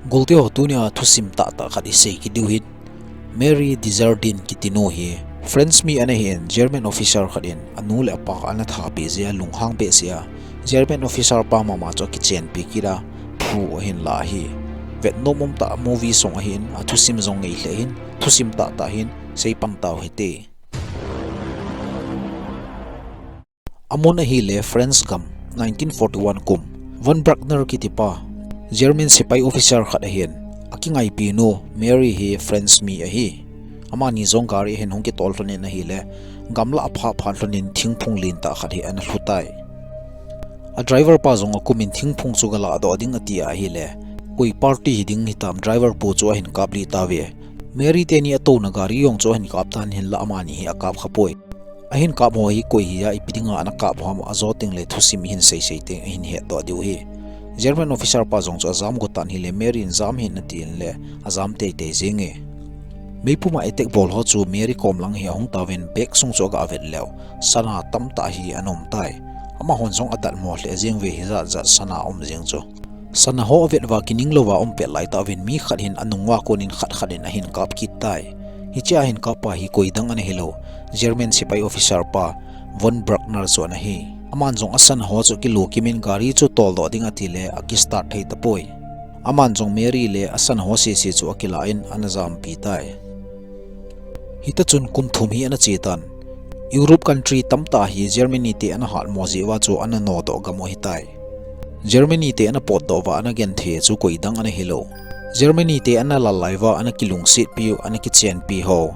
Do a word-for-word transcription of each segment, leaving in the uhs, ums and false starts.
Golte ho, tunia thusim tahtah khat isei kit diu ahin, Mary Desjardins kitinu hi French mi ana hin, German officer khat in anu le apa ana thapeh jeh a lunghang behseh a, German officer pa mama chu akichenpi kit a, thu ahin la ahi. Vetnom umtah movie song ahin, athusim jong ngei lheh ahin, thusim tahtah ahin, seipan tau hite. Amun ahile France gam, nineteen forty-one kum. Von Bruckner kitipa, German sepai officer khat ahin, akingaipinu Mary hi French mi ahi. Amani jong gari ahin hung kitol lhonin ahile, gamlah aphah phat lhonin thingphung lentah khat hi ana lhu tai. A driver pa jong akumin thingphung chu galadoh ding ati ahile, koi party hiding hitam driver pu chu ahin kaplih tauve. Mary teni atouna gari jong chu ahin kap tan, hinlah amani hi akap khapoi. Ahin kap ho hi koi hia, ipi dinga ana kap u ham, ajo tengle thusim ihin seisei teng ihin hetdoh diu ahi. German officer pa jong chu ajam gotan ahile, Mary in jam hih in atin le, ajam teitei jenge. Meipuma attack bol ho chu Mary kom lang hi ahung tauvin, bag sung chu aga vet leu, sana tamtah hi ana um tai. Amahon jong adatmo lheh jeng uve, hijat jat sana um jeng chu. Sana ho avet uva kining louva aumpet laitah uvin, mi khat hin anung uva konin khat khat in ahin kap kit tai. Hichea ahin kap pa hi koidang ana hilou, German sepai officer pa Von Bruckner chu ana hi. Aman jong asana ho chu akilu kimin gari chu toldoh ding atile, akistart thei tapoi. Aman jong Mary le asana ho sese chu akilan ana jampi tai. Hitachun kum thum hi ana che tan. Europe country tamtah hi Germany te ana hatmo jeh uva chu ana nodoh gam u ahitai. Germany te ana potdoh uva ana genthei chu koidang ana hilou, Germany te ana lal lai uva ana kilungsetpiu, ana kichenpi ho,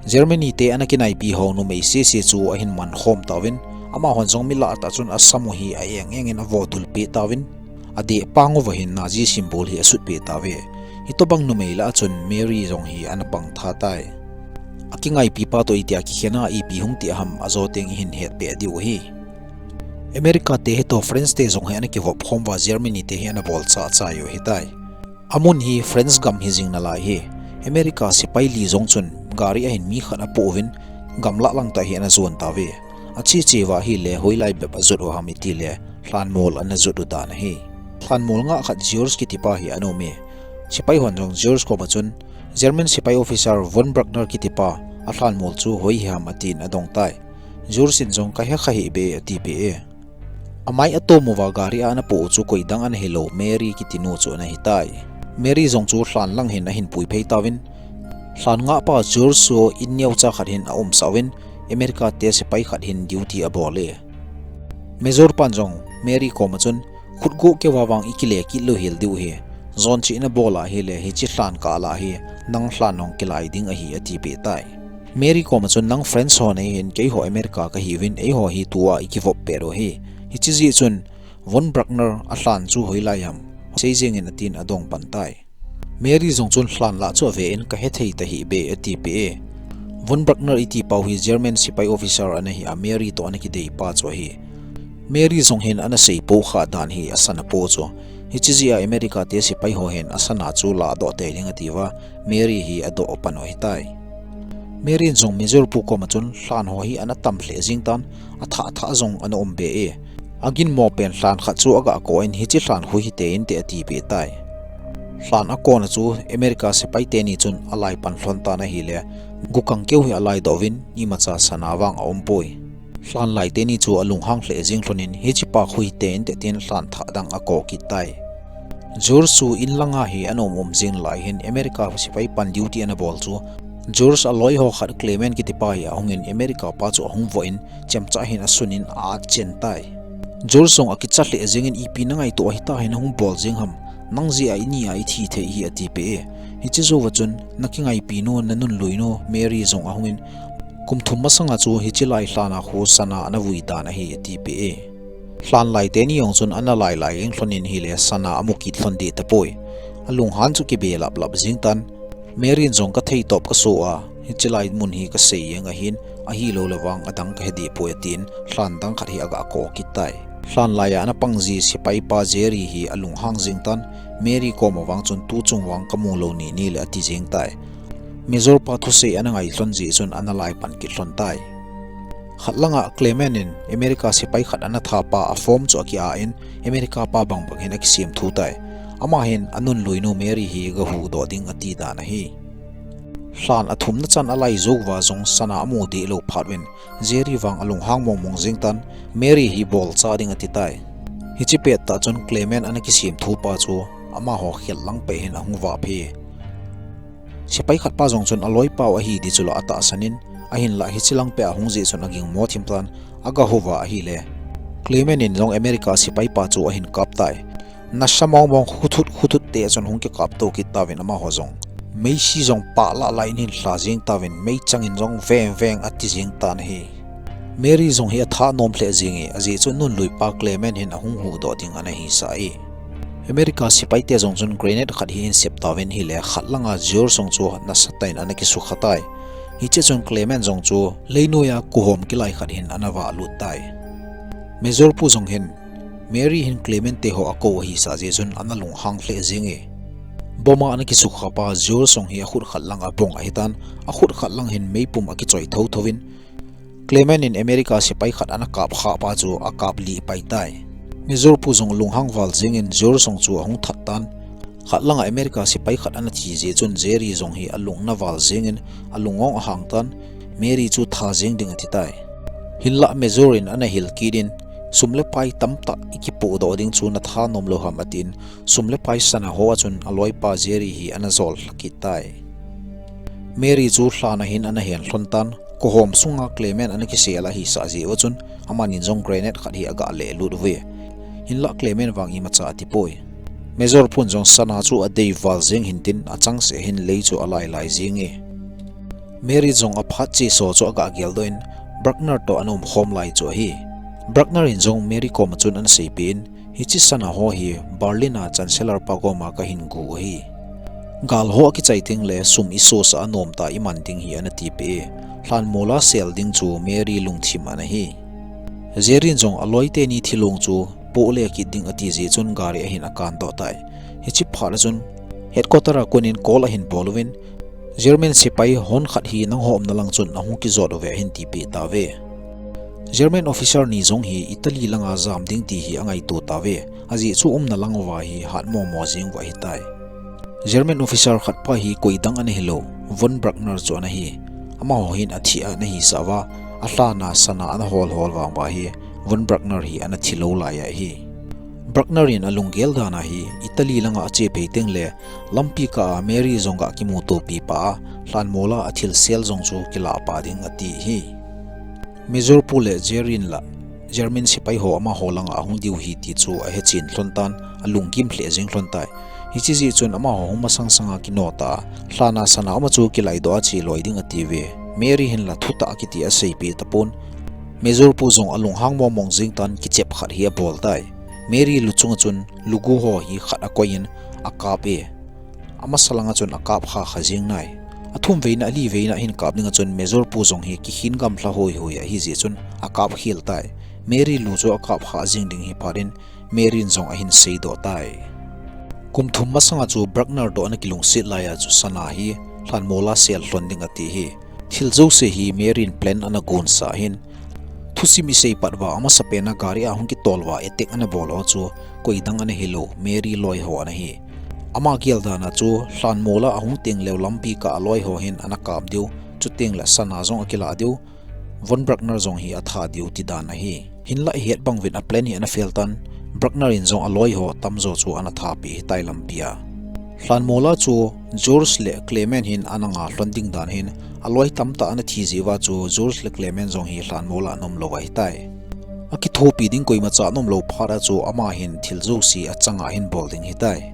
Germany te ana kinaipi ho numei sese chu ahin mankhom tauvin, amahon jong milah tah chun asam u hi a-eng engin avoh dulpeh tauvin, adeh pang uva hin Nazi symbol hi asutpeh tauve. Hitobang numei lah a chun Mary jong hi ana pang tha tai. Akingaipi pa toh itia kikhen a ipi hung ti ham, ajo teng ihin hetpeh diu ahi. America te hitoh France te jong hi ana kivop khom uva Germany te hi ana bolchah chai u ahitai. Amun hi France gam hijing nalai ahi. America sepai li jong chun gari ahin mi khat apoh uvin, gamlah langtah hi ana jon tauve. Ache che uva ahile hoilai bep ajot u ham itile, lhanmol ana jot u dan ahi. Lhanmol ngah khat George kitipa hi ana ume. Sepai hon jong George koma chun, German sepai officer Von Bruckner kitipa alhanmol chu hoi ham atin adong tai. George in jong, kahekha hih be, atipeh e. Amai atom uva gari a ana poh u chu koidang ana hilou, Mary kitinu chu ana hitai. Mary jong chu lhan lang hin ahin puiphei tauvin, lhan ngahpa George chu in neocha khat hin aumsah uvin, America te sepai khat hin duty abol e. Major pan jong Mary koma chun, khutgoh keuva vang ikile kit lou hel diu ahi. Joncheh nabol ahile, hiche lhan kah lah hi nang lhan nong kilai ding ahi, atipeh tai. Mary koma chun, nang France ho nahi hin, keiho America kahiuvin, eiho hi tua ikivop pet u ahi. Hiche jeh chun Von Bruckner alhan chu hoilai ham, sei jengin, atin adong pan tai. Mary jong chun lhan lah chu aven, kahethei tahih be, atipeh e. Von Bruckner itipau hi German sepai officer ana hi a, Mary toh ana kideipa chu ahi. Mary jong hin ana seipou khah dan hi asana po chu. Hiche jeh a America te sepai ho hin asana chu lahdoh tei ding atiuva, Mary hi adoh pan u ahitai. Mary in jong Major pu koma chun lhan ho hi ana tam lheh jeng tan, athah thah jong ana um be e. Aginmo pen lhan khat chu aga koh in, hiche lhan khu hitei inte, atipeh tai. Lhan akona chu America sepai teni chun alaipan lhon tan ahile, gukang keu hi alaidoh uvin, imacha sana vang aumpoi. Lhan lai teni chu alunghang lheh jeng lhonin, hichepa khu hitei inte tin lhan thah dang akoh kit tai. George chu in langa hi ana um um jing lai hin, America sepai pan duty ana bol chu George aloi ho khat Clement kitipa hi ahungin, America pa chu ahung voh in, chemcha hin asunin a-at chen tai. George jong akicha lheh jengin, ipi nangaito ahitah hi nahung bol jeng ham, nang jeh a ini a ithi thei hi, atipeh e. Hiche jouva chun, nakingaipinu, nanunluinu Mary jong ahungin, kum thum masanga chu hiche lai lhana khu sana ana vui dan ahi, atipeh e. Lhan lai teni jong chun ana lai lai jeng lhonin ahile sana amu kit lhon deh tapoi. Alunghan chu kibe lap lap jeng tan. Mary in jong, katheitop kasoh a, hiche lai mun hi kasei jeng ahin, ahilou le vang adang kahe deh poi, atin lhan dang khat hi aga koh kit tai. Lhan laiya ana pang ji sepai pa Jerry hi alunghang jeng tan, Mary koma vang chun, tuchung vang kamu lou nini le, ati jeng tai. Major pa thusei ana ngai lhon jeh chun ana laipan kit lhon tai. Khat langa Clement in America sepai khat ana thapa a form chu aki-a in, America pa bangbang hin akisem thu tai. Ama hin anunluinu Mary hi gahuhdoh ding ati dan ahi. Lhan athumna chan alaijou uva jong sana amu deh lou phat uvin, Jerry vang alunghang mongmong jeng tan, Mary hi bolcha ding ati tai. Hiche pettah chun Clement ana kisemthu pa chu amaho khellang peh hin ahung vah phei. Sepai khat pa jong chun aloipau ahi di chu la atahsan in, ahinlah hiche lang peh a hung jeh chun agingmo thim tan, agahou va ahile, Clement in jong America sepai pa chu ahin kap tai. Nasa mongmong khuthut khuthut te chun hung kikap to kit tauvin amaho jong, meisi jong pah lah lah in ahin lha jeng tauvin, meichang in jong veng veng ati jeng tan ahi. Mary jong hi athanom lheh jenge, ajeh chu nunlui pa Clement hin ahung huhdoh ding ana hisah e. America sepai te jong chun grenade khat hi ahin sep tauvin, hile khat langa George jong chu nasatah in ana kisukha tai. Hiche chun Clement jong chu leinoiya kuhom kilai khat hin ana vahlut tai. Major pu jong hin Mary hin Clement te ho akou ahisah jeh chun ana lunghang lheh jenge. Bomb a ana kisukha pa George jong hi akhut khat lang abong ahitan, akhut khat lang hin meipum akichoi thotho in, Clement in America sepai khat ana kap khah pa chu akap lih pai tai. Major pu jong lunghang val jengin George jong chu ahung that tan, khat langa America sepai khat ana thi jeh chun Jerry jong hi alung ana val jengin alung ong ahang tan, Mary chu tha jeng ding ati tai. Hinlah Major in ana hil kit in, sum le pai tamtah ikipohdoh ding chu nathanom lou ham atin, sum le pai sana ho a chun aloipa Jerry hi ana jol lha kit tai. Mary chu lhan a hin ana hen lhon tan, kuhom sunga Clement ana kisel ahisah jeh uva chun, amanin jong grenade khat hi agah lehlut uve. Hinlah Clement vang imacha atipoi. Major pun jong sana chu adei val jeng hintin, achangseh hin lei chu alai lai jenge. Mary jong aphat cheso chu agah geldoh in, Bruckner toh ana umkhom lai chu ahi. Bruckner in jong Mary koma chun ana seipeh in, hiche sana ho hi Berlin a Chancellor pa koma kahin gu ahi. Gal ho akichai tengle sum isosah a nomtah a iman ding hi ana tipeh e. Lhanmola sel ding chu Mary lungthim ana hi. Jerry in jong aloi teni thilong chu pohle kit ding ati jeh chun gari ahin akandoh tai. Hiche phat a chun headquarter a konin call ahin bol uvin, German sepai hon khat hi nangho umna lang chun ahung kijot uve ahin tipeh tauve. German officer ni jong hi Italy langa jam ding ti hi angaito tauve. Ajeh chu umna lang uva hi hatmo mo jeng uva ahitai. German officer khat pa hi koidang ana hilou, von Bruckner chu ana hi. Amaho hin athi ana hisah uva, alhan a sana ana hol hol vang uva hi, von Bruckner hi ana thilou lai ahi. Bruckner in alunggel dan a hi, Italy langa ache phei tengle, lampi kah a Mary jong gah kimutopi pah a, lhanmola athilsel jong chu kilah pah ding ati hi. Major pu le Jerry in lah, German sepai ho amaho langa ahung diu ahi ti chu ahechen lhon tan, alunggim lheh jeng lhon tai. Hiche jeh chun amaho hung masang sanga kino tah a, lhan a sana um a chu kilaidoh a che loi ding atiuve. Mary hin lah thutah kiti aseipeh tapon. Major pu jong alunghang mongmong jeng tan kichep khat hi abol tai. Mary luchung a chun lugu ho hi khat akoiyin akap e. Amasa langa chun akap kha kha jeng nai. Athum veina, ali veina ahin kap dinga chun Major pu jong hi kikhin gamlha hoi hoi ahi jeh chun akap khel tai. Mary lu chu akap kha jeng ding hi phat in Mary in jong ahin seidoh tai. Kum thum masanga chu Bruckner toh ana kilungset laiya chu sana hi lhanmola sel lhon ding ati hi. Thil jouse hi Mary in plan ana gonsah ahin. Thusim isei pat uva amasapen a gari a hung kitol uva attack ana bol ho chu koidang ana hilou, Mary loi ho ana hi. Ama gel dan a chu lhanmola ahung tengleu lampi kah a loi ho hin ana kap diu, chutengle sana jong akilah diu, von Bruckner jong hi atha diu ti dan ahi. Hinlah ihet bang uvin aplan hi ana fail tan, Bruckner in jong aloi ho tamjo chu ana thapeh hitai lampi a. Lhanmola chu George le Clement hin ana nga lhon ding dan hin, aloi tamtah ana thi jeh uva chu George le Clement jong hi lhanmola ana umlou ahitai. Akithopi ding koimacha ana umlou phat a chu ama hin thil jouse achanga ahin bol ding ahitai.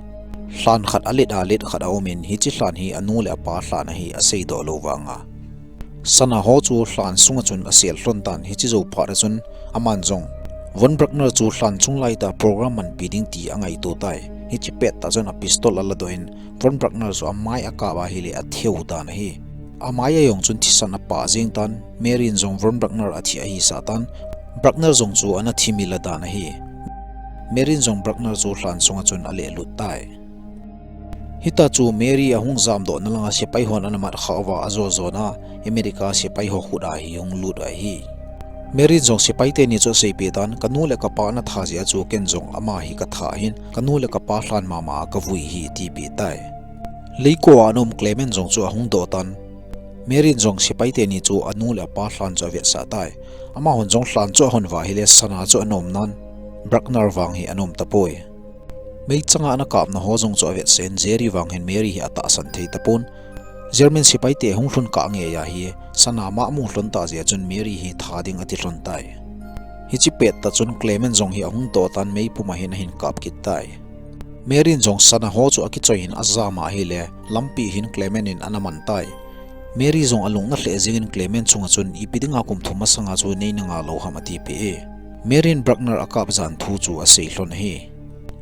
Lhan khat alet a let khat aumin, hiche lhan hi anu le apa lhan ahi aseidoh lou vanga. Sana ho chu lhan sunga chun asel lhon tan, hiche jou phat a chun aman jong von Bruckner chu lhan chung laitah program manpi ding ti angaito tai. Hiche pettah chun apistol aladoh in von Bruckner chu amai akap ahile atheu dan ahi. Amai a jong chun thisan apah jeng tan, Mary in jong von Bruckner athi ahisah tan, Bruckner jong chu ana thimil a dan ahi. Mary in jong Bruckner chu lhan sunga chun alehlut tai. Hita chu Mary ahung jamdohna langa sepai hon ana mat khah uva ajo jona America sepai ho khut a hi hung lut ahi. Mary in jong sepai teni chu aseipeh tan, "Kanu le kapa ana tha jeh a chu ken jong ama hi katha ahin, kanu le kapa lhan mama a kavui ahi," atipeh tai. Leiko a ana um Clement jong chu ahung doh tan, Mary in jong sepai teni chu anu le apa lhan chu avetsah tai. Amahon jong lhan chu ahon uva ahile sana chu ana um nan, Bruckner vang hi ana um tapoi. Meichang a ana kapna ho jong chu avetsah in, Jerry vang hin Mary hi atahsan thei tapon. German sepai te hung lhun kah ngei ahi, sana mama amu lhon tah jeh a chun Mary hi tha ding ati lhon tai. Hiche pet tah chun Clement jong hi ahung doh tan meipum a hin ahin kap kit tai. Mary in jong sana ho chu akichoi in ajam a ahile, lampi hin Clement in ana man tai. Mary jong alung na lheh jeng in Clement chunga chun, "Ipi dinga kum thum masanga chu nei na nga lou ham?" atipeh e. Mary in Bruckner akap jan thu chu asei lhon ahi.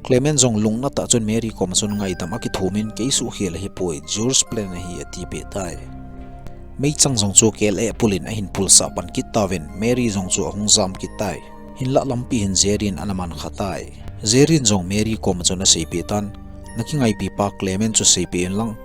Clement jong lungna tah chun Mary koma chun ngaidam akithum in, "Kei suhkhel ahipoi, George plan ahi," atipeh tai. Meichang jong chu kel eh pul in ahin pulsah pan kit tauvin, Mary jong chu ahung jam kit tai. Hinlah lampi hin Jerry in ana man kha tai. Jerry in jong Mary koma chun aseipeh tan, "Na kingaipi pa Clement chu seipeh in lang,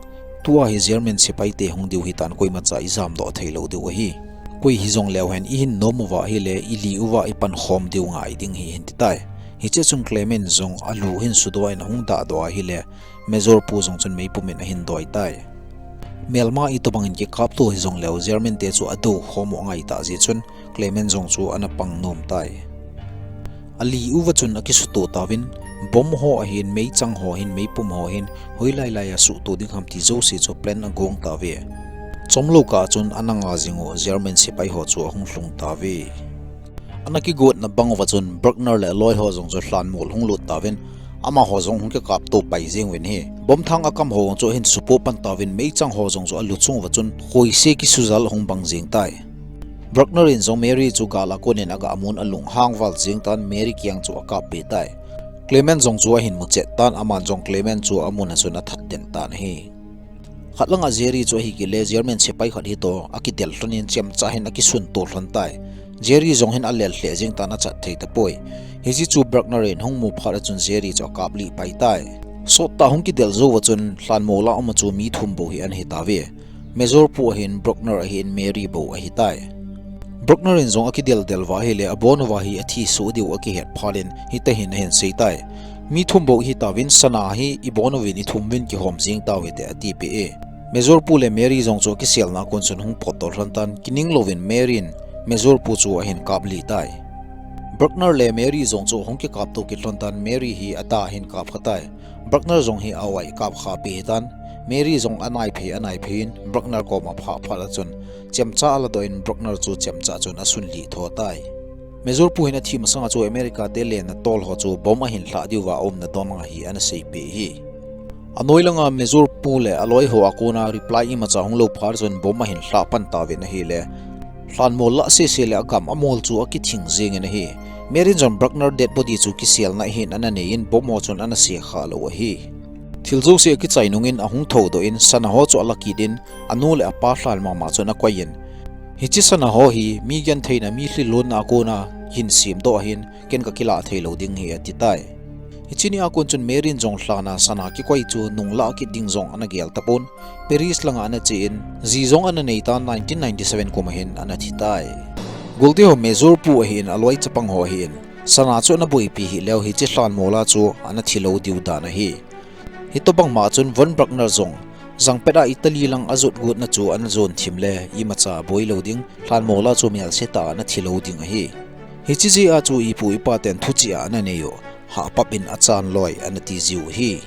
tua hi German sepai te hung diu hitan, koimacha ijam doh thei lou diu ahi. Koi hijong leu hen ihin nom uva ahile, ili uva ipan khom diu ngai ding ahi," ahin ti tai. Hiche chun Clement jong alu ahin sudoh in ahung dahdoh ahile, Major pu jong chun meipum in ahin doi tai. Melma itobang in kikapto hijong leu, German te chu adou khom u angai tah jeh chun, Clement jong chu ana pang nom tai. Ali uva chun akisuto tauvin, bomb ho ahin, meichang ho ahin, meipum ho ahin, hoilai lai a suhto ding ham ti jouse chu plan agong tauve. Chomlou kah chun ana nga jing u German sepai ho chu ahung lhung tauve. Ana kigotna bang uva chun Bruckner le aloi ho jong chu lhanmol hung lut tauvin, amaho jong hung kikapto pai jeng uvin ahi. Bomb thang akam ho jong chu ahin supoh pan tauvin, meichang ho jong chu alu chung uva chun khoise kisujal ahung bang jeng tai. Bruckner in jong Mary chu gal a kon in aga mun alunghang val jeng tan, Mary kiang chu akap be tai. Clement jong chu ahin mu chet tan, aman jong Clement chu amun a chun athat den tan ahi. Khat langa Jerry chu ahi kit le, German sepai khat hitoh akidel lhon in chemcha hin akisunto lhon tai. Jerry jong hin alel lheh jeng tan, achat thei tapoi. Hiche chu Bruckner in ahung mu phat a chun Jerry chu akap lih pai tai. Sot tah hung kidel jou uva chun lhanmol a um a chu mi thum bou hi ana hi tauve. Major pu ahin, Bruckner ahin, Mary bou ahi tai. Bruckner in jong akidel del uva ahile, abon uva hi athi soh diu akihet phat in, hitia hin ahin sei tai. Mi thum bou ihi tauvin, sana hi ibon uvin ithum uvin kihom jing tau hite, atipeh e. Major pu le Mary jong chu akiselna a kon chun hung potdoh lhon tan, kining louvin Mary in Major pu chu ahin kap lih tai. Bruckner le Mary jong chu hung kikapto kit lhon tan, Mary hi ada ahin kap kha tai. Bruckner jong hi a-u a akap kha pi hitan, Mary jong anaiphei anaiphei in Bruckner koma aphah phat a chun chemcha aladoh in Bruckner chu chemcha chun asunlih tho tai. Major pu hin athi masanga chu America te lenna tol ho chu bomb ahin lhah diuva aumna don a hi ana seipeh hi. Anoi langa Major pu le aloi ho a kona reply imacha hung lou phat chun bomb ahin lhah pan tauvin ahile, lhanmol lah sese le agam amol chu akithing jeng in ahi. Mary in jong Bruckner dead body chu kiselna ahin ana nei in bomb ho chun ana se kha lou ahi. Thil jouse akichai nung in ahung thoudoh in sana ho chu ala kit in anu le apa lhan mama chun akoi in, hiche sana ho hi mi gentheina, mi lhinlonna a kona hin semdoh ahin, ken kakilah thei lou ding ahi, ati tai. Hiche ni a kon chun Mary in jong lhan a sana kikoi chu nunglah kit ding jong ana gel tapon, Paris langa ana che in, ji jong ana nei tan, nineteen ninety-seven kum a hin ana thi tai. Golte ho Major pu ahin, aloi chapang ho ahin, sana chu ana boipi hih leu hiche lhanmol a chu ana thi lou diu dan ahi. Hitobang ma chun Von Bruckner jong jangpet a Italy lang ajot gotna chu ana jon thim le imacha boi lou ding, lhanmol a chu melse tah a ana thi lou ding ahi. Hiche jeh a chu ipu ipa ten thuchih a ana nei u, hahpap in achan loi ana ti jiu ahi.